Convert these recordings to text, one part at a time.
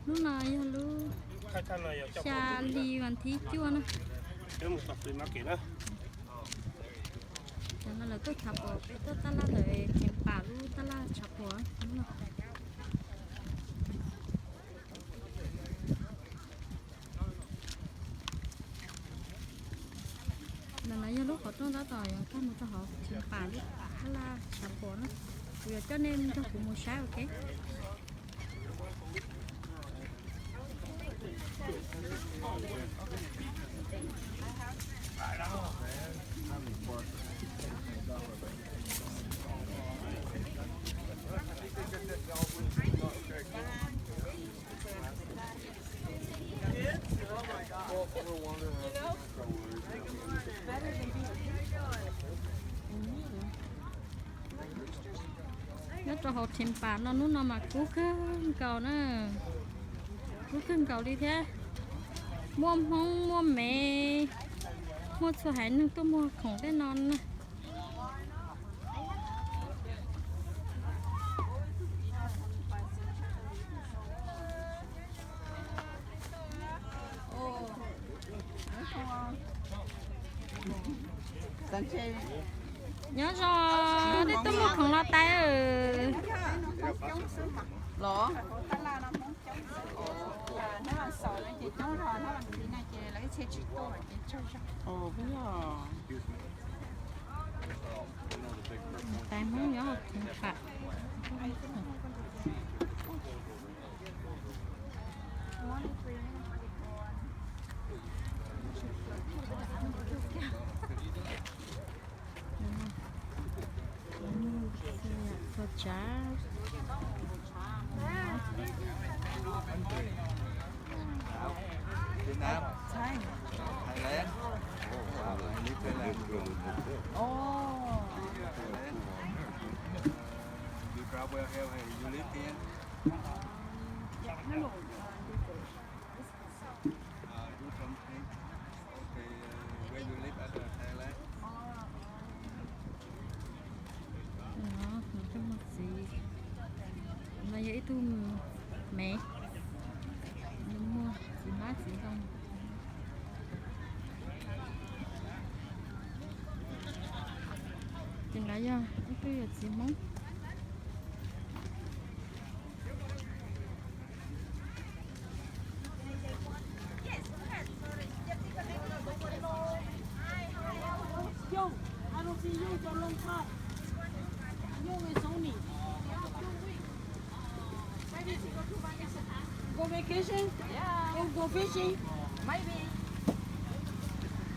Hnub no yog lub xya hli vas thib cuaj na. Cov no lawv tuaj tshav puam, peb tuaj tab laj ntawm Thee Pas lub tab laj tshav puam. Ntawm no yog lub qhov rooj tab tom yuav tag mus rau hauv Thee Pas lub tab laj tshav puam na. Kuv yuav coj nej nrog kuv mus saib, ok. Nyob rau hauv Thee Pas no hnub no mas kub kawg nkaus na. Kub kawg nkaus li thiab. Muaj Hmoob, muaj Mev, muaj txhua haiv neeg tuaj muag khoom tej no na. Nyob zoo, nej tuaj muag khoom los tas los? Tais Hmoob nyob Thee Pas. Txhua tsav. Việt Nam, Thái Lan. Oh, wow, I live Thailand. Oh, Thailand. You travel here, you live here? Uh, you from Thai? Okay, uh, where you live at, uh, Thailand? No yog ib tug Mev, nws muag txiv hmab txiv ntoo. Ces no yog ib tug yawm txiv Hmoob. Young, I don't see you for a long time. Young is only. Go vacation? Yeah. Go, go fishing? Maybe.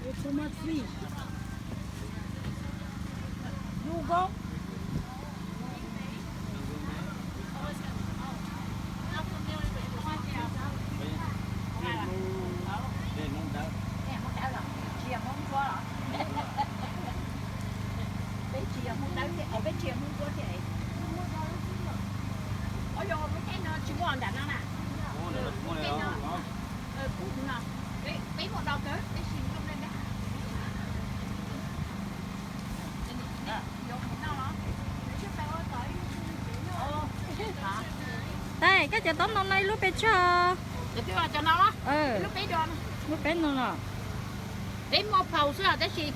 You too much fish. You go? Peb tsis yog Hmoob Dawb thiab, peb tsis yog Hmoob Ntsuab thiab. Ua yog lub teb no tsis muaj nram no na. Lub teb no, peb muaj do kawg, peb sim nyob nram. Tais, koj cov taub ntoo no ib lub pes tsawg? Lub peb no no. Peb muaj phau xwb tab sis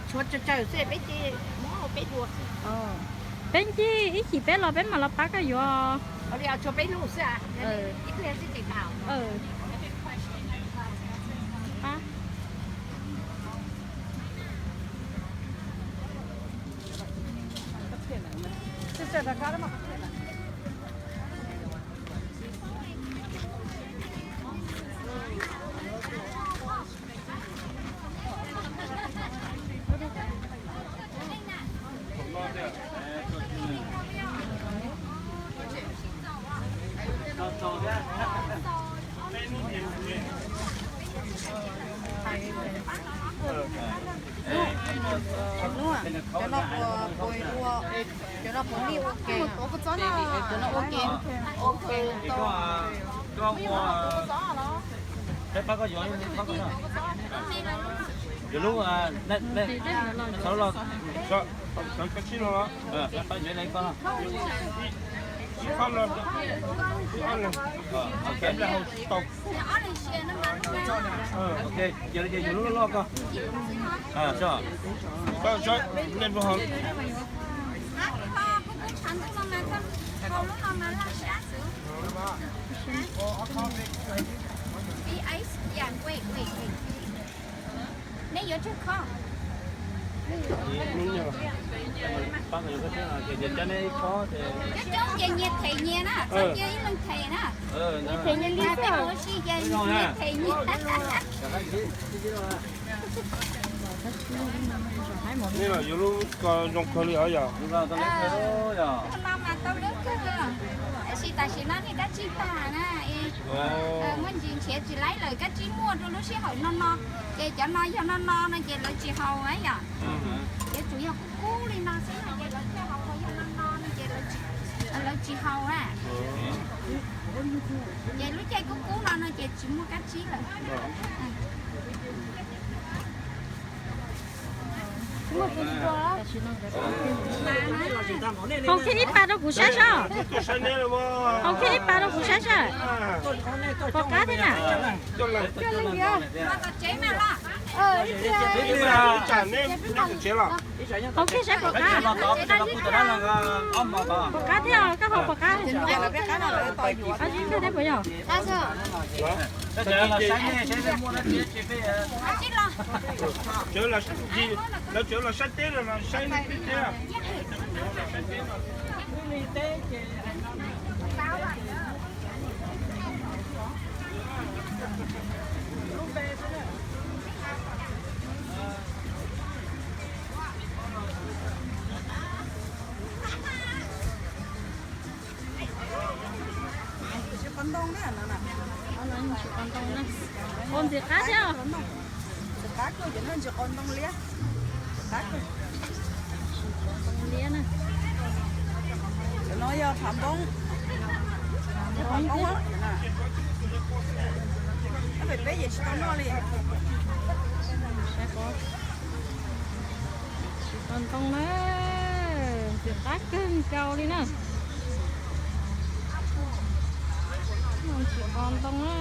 tshuav tsawg tsawg xwb, peb muab peb dua xwb. Peb ncig ib chim peb los peb mam los pab koj yuav. Tshuav peb lub xwb. Cov no puas, puas ua, cov no puas nij ua ke? Cov no ua ke. Yuav lub, sawv los, sawv koj tsib no los, pab yuav ib leeg koj. Ib qho no, ib ob leeg. Ok, ces yog lub loj loj ko. Koj saib nej lub hov. Neb yuav tsawg khob? Coob coob ces nyias them nyias na, txhob cia ib leeg them na. Nyias them nyias li xwb, ua si ces nyias them nyias. Nej los yuav lub ko zoo kawg li os yom? Tus no mas tau lub kawg, tab sis tam sim no nej dab tsi tag na, muaj ntsis nrhiav tsis laib lawm, kab tsib muaj rau lub sij hawm no no, ces cov no yog no no no ces lawv tsis haus na yom. Ces tsuas yog kub kub li no xwb no ces lawv thiaj haus, yog no no no ces lawv tsis haus na. Ces lub caij kub kub no no ces tsis muaj kab tsib lawm. Haus kiag ib pas rau kuv saib saib. Haus kiag ib pas rau kuv saib saib. Pom qab thiab na. Haus kiag saib pom qab. Pom qab thiab, koj haus pom qab. Lawv tseem los saib teb los saib teb. Ntxim qab thiab. Ntxim qab kawg, cov no ntsis qos ntoo liab. Ntxim qab kawg. Ntoo liab na. Cov no yog phav npoob. Phav npoob. Peb peb yeej tsis tau noj li. Tsis qos ntoo na. Ntxim qab kawg nkaus li na. Tsis qos ntoo na.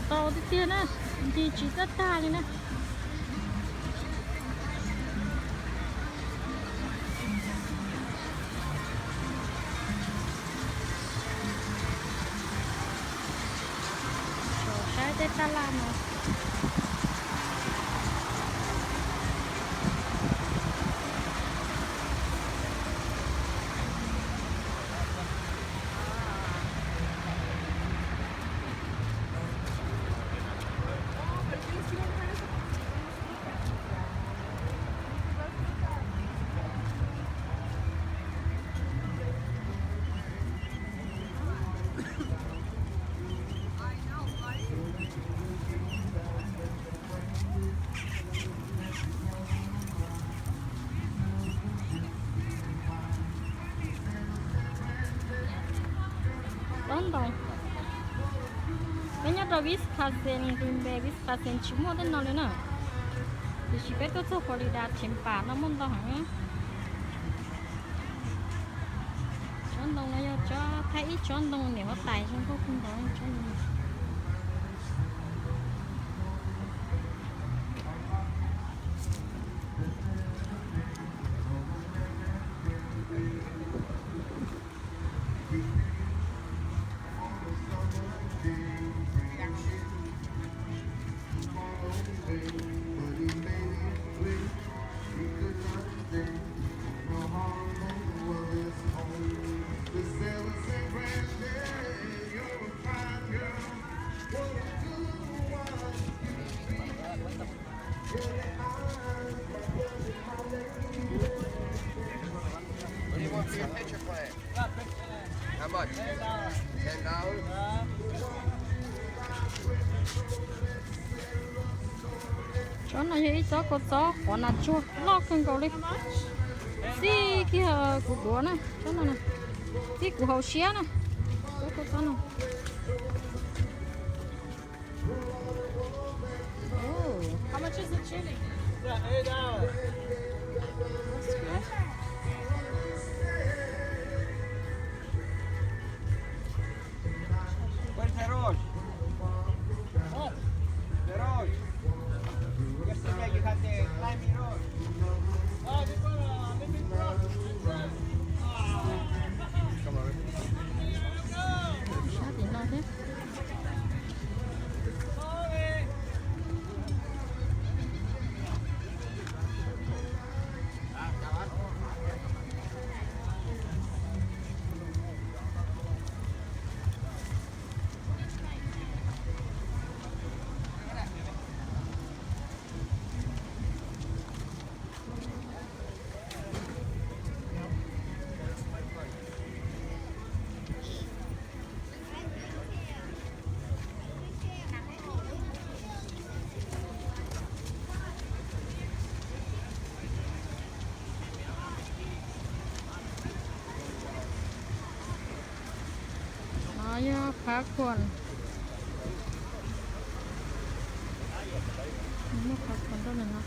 Tau tiag tiag na, nti tsis txawj tag li na. Saib tej taj laj no. Tob ntoo. Peb nyob rau Wisconsin, Green Bay, Wisconsin tsis muaj tej no li na. Tiam sis peb tuaj txog Florida, Tampa no muaj ntau heev. Tsob ntoo no yog tsob, thaij ib tsob ntoo niam huab tais zoo nkauj kawg nkaus tsob ntoo. Tsob no yog ib tsob kua txob qhuav nas tsuag loj kawg nkaus li. Txij kiag kuv duav na, tsob no na, txij kuv hauv siab na, tsob kua txob no. How much is the chili? That's good. Where's the road? The road. Yesterday you had the climbing road. Sab tim no thiab. No yog popcorn. Muaj popcorn rau ntawm no.